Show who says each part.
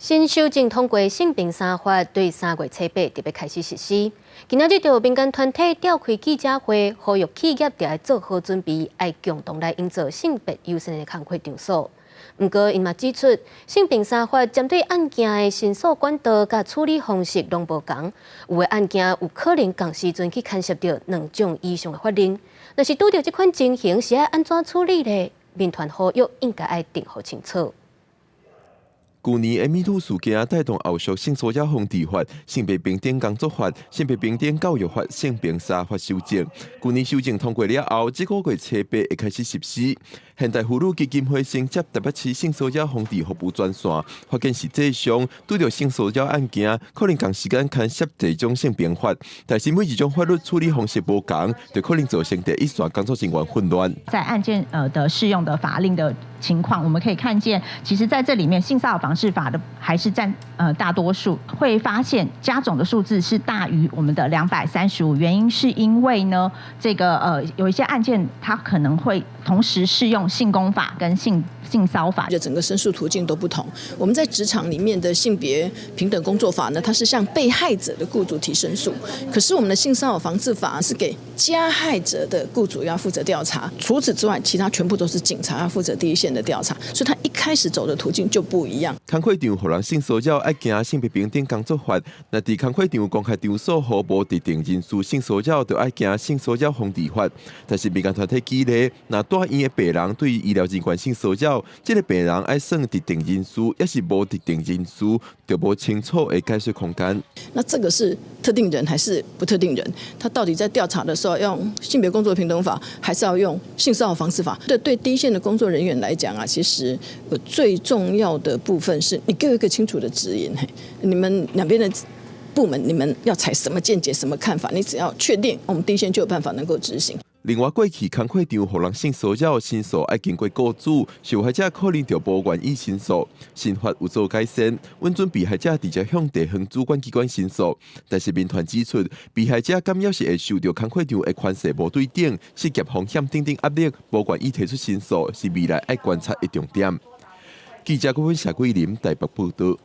Speaker 1: 新修正通過性平三法，對3月初8特別開始實施。今仔日就有民間團體召開記者會，呼籲企業著愛做好準備，愛共同來營造性別友善的工課場所。毋過，𪜶嘛指出，性平三法針對案件的申訴管道佮處理方式攏無仝，有的案件有可能仝時陣去牽涉著兩種以上的法令。若是拄著這款情形，是愛按怎處理呢？民團呼籲應該愛定予清楚。
Speaker 2: 舊年的 MeToo 事件帶動後續性騷擾防治法、性別平等工作法、性別平等教育法、性平三法修正。舊年修正通過了後，這個月初八會開始實施。現代婦女基金會承接台北市性騷擾防治服務專線，發現實際上拄著性騷擾案件，可能仝時間牽涉濟種性平法，但是每一種法律處理方式無仝，就可能造成第一線工作人員混亂。
Speaker 3: 在案件的適用的法令的情況，我們可以看見，其實在這裡面性騷擾防治法的還是佔大多數，會發現加總的數字是大於我們的235，原因是因為呢，這個有一些案件它可能會同時適用性工法跟性騷法，
Speaker 4: 就整個申訴途徑都不同。我們在職場裡面的性別平等工作法呢，它是向被害者的雇主提申訴，可是我們的性騷擾防治法是給加害者的雇主要負責調查。除此之外，其他全部都是警察要負責第一線的調查，所以他一開始走的途徑就不一樣。
Speaker 2: 工課場予人性騷擾愛行性別平等工作法，若佇工課場公開場所予無特定人士性騷擾，就愛行性騷擾防治法。但是民間團體舉例，若住院的病人對醫療人員性騷擾，這個病人愛算特定人士，抑是無特定人士，就無清楚的解說空間。
Speaker 4: 那這個是特定人還是不特定人？他到底在調查的時候要用性別工作平等法，還是要用性騷擾防治法？對對，第一線的工作人員來講啊，其實最重要的部分是你給我一個清楚的指引。嘿，你們兩邊的部門，你們要採什麼見解、什麼看法？你只要確定，我們第一線就有辦法能夠執行。
Speaker 2: 另外，過去工課場予人性騷擾申訴愛經過雇主，受害者可能就無願意申訴。新法有做改善，允准被害者直接向地方主管機關申訴。但是民團指出，被害者敢猶是會受著工課場的權勢無對等、失業風險等等壓力，無願意提出申訴，是未來愛觀察的重點。記者郭芬謝桂林台北報道。